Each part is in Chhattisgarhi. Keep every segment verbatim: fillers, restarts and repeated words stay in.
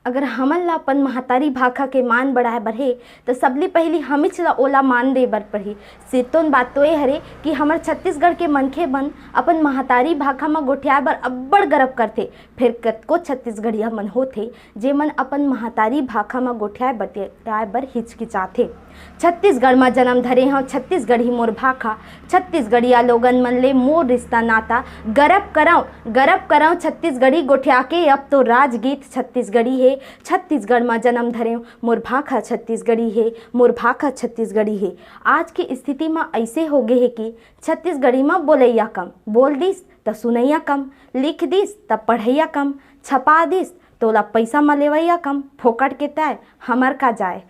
अगर हमन ला अपन महतारी भाखा के मान बढ़ाए बर हे, त सबले पहिली हमीच ला ओला मान दे बर पड़ही। सिरतोन बात तो ए हरे कि हमर छत्तीसगढ़ के मनखे मन अपन महतारी भाखा म गोठियाए बर अब्बड़ गरब करथे। फेर कतको छत्तीसगढ़िया मन होथे, जेमन अपन महतारी भाखा म गोठियाए बतियाए बर हिचकिचाथे। छत्तीसगढ़ म जनम धरे हंव, छत्तीसगढ़ी मोर भाखा, छत्तीसगढ़िया लोगन मन ले मोर रिश्ता नाता। गरब करंव, गरब करंव छत्तीसगढ़ी गोठिया के, अब तो राजगीत छत्तीसगढ़ी हे। छत्तीसगढ़ म जनम धरे हंव, मोर भाखा छत्तीसगढ़ी हे, मोर भाखा छत्तीसगढ़ी हे। आज के स्थिति म अइसे हो गे हे कि छत्तीसगढ़ी म बोलइया कम, बोल दिस त सुनइया कम, लिख दिस त पढ़इया कम, छपा दिस तोला पइसा म लेवइया कम, फोकट के तय हमर का जाय।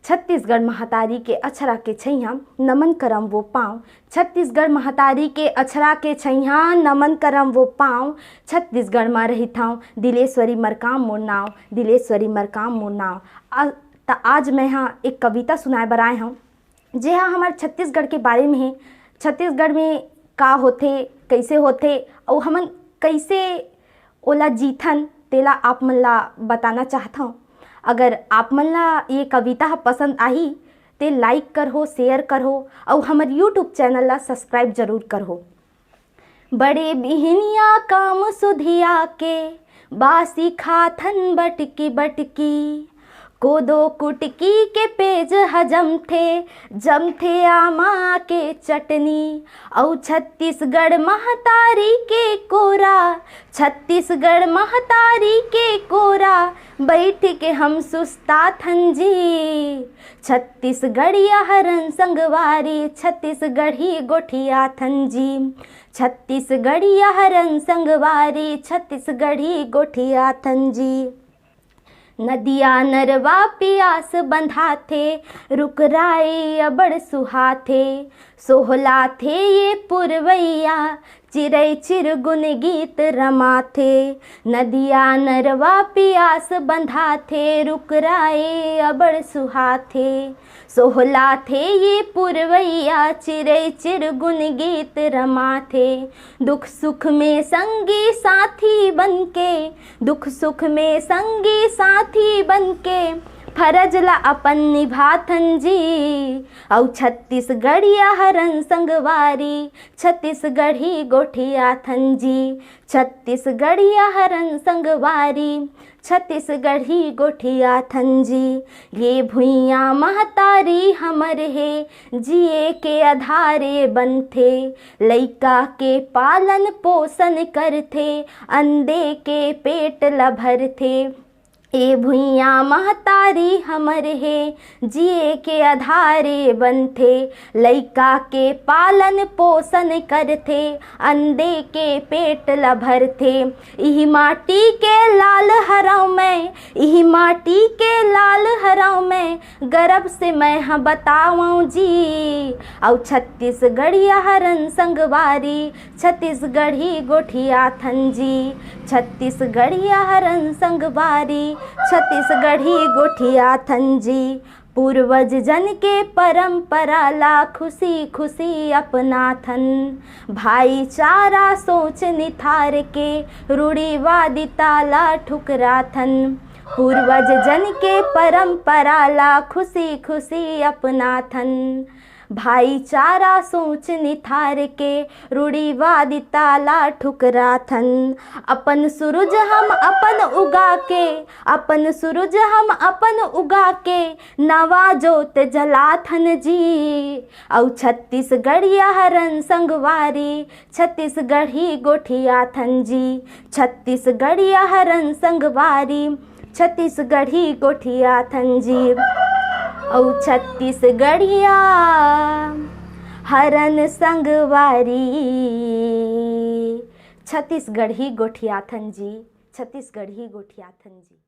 छत्तीसगढ़ महतारी के अछरा के छैया नमन करम वो पाँव, छत्तीसगढ़ महतारी के अछरा के छैया नमन करम वो पाँव। छत्तीसगढ़ म रहिथंव, दिलेश्वरी मरकाम मोर नाव, दिलेश्वरी मरकाम मोर नाव। आ, त आज मैं हा एक कविता सुनाए बर आए हंव, जेहा हमर छत्तीसगढ़ के बारे में हे। छत्तीसगढ़ में का होथे, कइसे होथे, अउ हमन कइसे ओला जीथन, तेला आप मन ला बताना चाहत हंव। अगर आप मन ला ये कविता ह पसंद आही, ते like करहो, share करहो, अउ हमर YouTube channel ला subscribe जरूर करहो। बड़े बिहनिया काम सुधिया के, बासी खाथन बटकी बटकी। कोदो कुटकी के पेज ह जमथे, जमथे आमा के चटनी। अउ छत्तीसगढ़ महतारी के कोरा, छत्तीसगढ़ महतारी के कोरा, बइठ के हम सुस्ताथन जी। छत्तीसगढ़िया हरन संगवारी, छत्तीसगढ़ी गोठियाथन जी। छत्तीसगढ़िया हरन संगवारी, छत्तीसगढ़ी गोठियाथन जी। नदिया नरवा पियास बंधाथे, रुकराई अबड़ सुहाथे। सोहलाथे ये पुरवैया, चिरई चिरगुन गीत रमाथे। नदिया नरवा पियास बंधाथे, रुकराई अबड़ सुहाथे। सोहलाथे ये पुरवैया, चिरई चिरगुन गीत रमाथे। दुख सुख में संगी साथी बनके, दुख सुख में संगी साथी बनके, फरज ला अपन निभाथन जी। अउ छत्तीसगढ़िया हरन संगवारी, छत्तीसगढ़ी गोठियाथन जी। छत्तीसगढ़िया हरन संगवारी, छत्तीसगढ़ी गोठियाथन जी। ये भुइयां महतारी हमर हे, जिए के आधारे बनथे। लइका के पालन पोषण करथे, अंदे के पेट ल भरथे। ए भुइयां महतारी हमर हे, जिए के आधारे बनथे। लइका के पालन पोषण करथे, अंदे के पेट ल भरथे। इही माटी के लाल हरंव मैं, इही माटी के लाल हरंव मैं, गरब से मैं ह बतावंव जी। अउ छत्तीसगढ़िया हरन संगवारी, छत्तीसगढ़ी गोठियाथन जी। छत्तीसगढ़िया हरन संगवारी, छत्तीसगढ़ी गोठियाथन जी। पूर्वज जन के परंपरा ला खुशी खुशी अपनाथन। भाईचारा सोच निथार के रूढ़िवादिता ला ठुकराथन। पूर्वज जन के परंपरा ला खुशी खुशी अपनाथन। भाईचारा सोच निथार के रूढ़िवादिता ला ठुकराथन। अपन सूरज हम अपन उगा के, अपन सूरज हम अपन उगा के, नवा जोत जलाथन जी। अउ छत्तीसगढ़िया हरन संगवारी, छत्तीसगढ़ी गोठियाथन जी। छत्तीसगढ़िया हरन संगवारी, छत्तीसगढ़ी गोठियाथन जी। अउ छत्तीसगढ़िया हरन संगवारी, छत्तीसगढ़ी गोठियाथन जी। छत्तीसगढ़ी गोठियाथन जी।